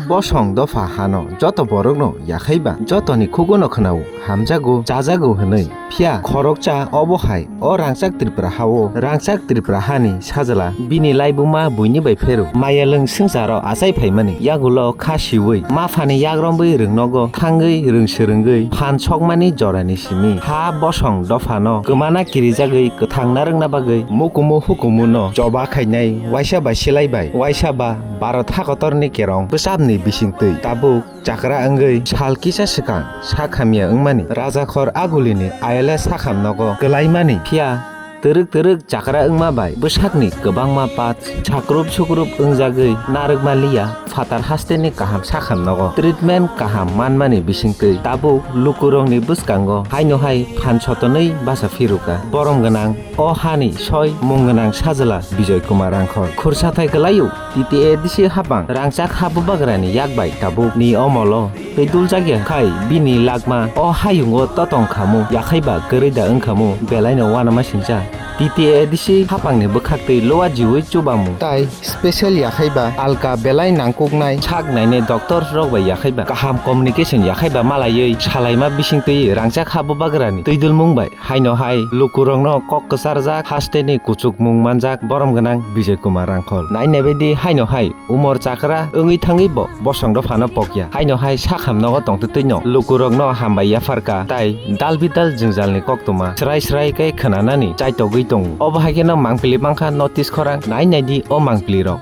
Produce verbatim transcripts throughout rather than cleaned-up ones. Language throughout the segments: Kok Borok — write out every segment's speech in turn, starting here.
Bosong dopha hano joto borokno yakhaiba jotoni khugono khwnao hamjago, chajago hwnwi. Phiya khoroksa obo hai o rangchak Tripura hao, rangchak Tripura hani sajla bini laibuma buini bai phero mayalwng swngcharo achai phaimani yagulo kha siwi maphani yagromwi rwngnogo thangwi rwngswrwngwi phan sokmani jorani simi ha bosong dophano kwmana kirijagwi kwthang narwkna bagwi mukumu hukumuno choba khainai waisa bai silai bai waisa ba Bharat hakotorni kerong bwsapni bisingtwi tabuk chakra wngwi sal kisa swkang sak hamya wngmani rajakhor agulini ayala sakham nogo kwlaimani phiya twrwk twrwk chakra wngma bai bwsakni kwbangma pat sakrup sukrup wngjagwi narwkma liya phatar hasteni kaham sakham nogo treatment kaham manmani bisingtwi tabuk lukurokni bwskango haino hai phan sotonwi basa phirukha borom gwnang o hani soi mung gwnang sajla Bijoy Kumar Rangkhol khursa thai kwlaio. T T A D C hapang rangchak ha bubagrani yak bai tabuk ni omolo twi dul jakya khai bini lakma o hayungo totong khamu yakhai ba kwrwi da wngkhamu belaino uanama singcha. T T A D C hapangni bwkhaktwi lowa jiwi chubamu tai special yakhai ba alka belai nangkuknai sak nainai doctor rok bai yakhai ba kaham communication yakhai ba malaiwi salaima bisingtwi rangchak ha bubagrani twidulmung bai haino hai lukurokno kok kwcharjak hasteni kuchukmung manjak borom gwnang Bijoy Kumar Rangkhol. Nainai baidi haino hai umor chakra wngwi thangwi bo bosong dophano pokya. Haino hai sakham nogo tongtwtwino lukurokno hambai yapharka tai dal bidal jwngjalni koktwma srai srai khe khwnanani chaitogwi tongo. Obo hai kheno mangpili mankha notice khorang nainai di o mangpili rok.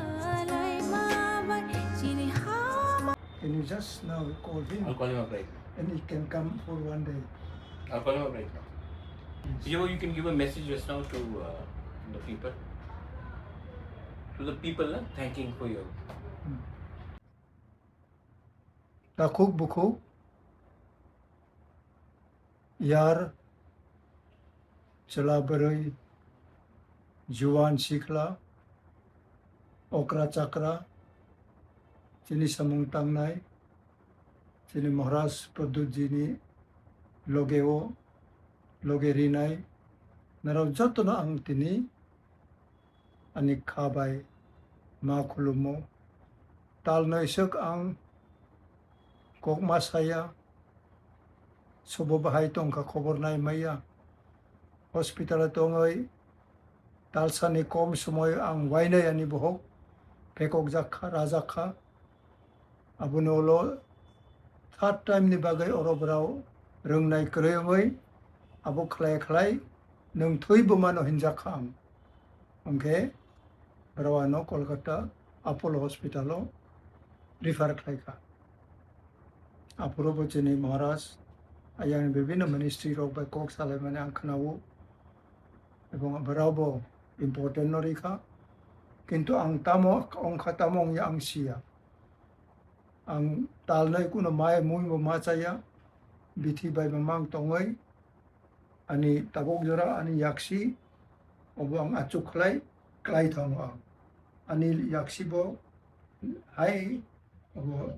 Can you just now call him? I'll call him up right now. And he can come for one day. I'll call him up right now. Yes. You, you can give a message just now to, uh, the people. To the people, uh, thanking for your. Hmm. Takhuk bukhuk. Yar, chwla bwrwi, juwan sikla, okra chakra, chini samung tangnai, chini Maharaj Pradyutjini logeo, loge rinai, norok jotono ang tini ani kha bai ma khulumo. Tal noisok ang kok ma saya, sobo bahai tongkha khobor nai maya. Hospital o tongwi talsani kom somoy ang wainai ani bohok phekok jak kha, rajak kha. Aboni ulo third time ni bagwi oro borao rwngnai kwrwi wngwi abo khlai khlai nwng thwi bumano hinjak kha ang. Hwnkhe borao ano Kolkata Apollo Hospital o refer khlai kha. Aphuru bo chini Maharaj ayang bibhinno ministry rok bai kok salaimani ang khwnao. Ebong borao bo important no rikha. Kintu ang tamo ongkha tamo wngya ang siya. Ang talnai kuno mai mui bo ma chaya, bithi bai bo mang tongwi, ani tabuk jora, ani yaksi, obo ang achuk khlai, klai thango ang. Ani yaksi bo hai, obo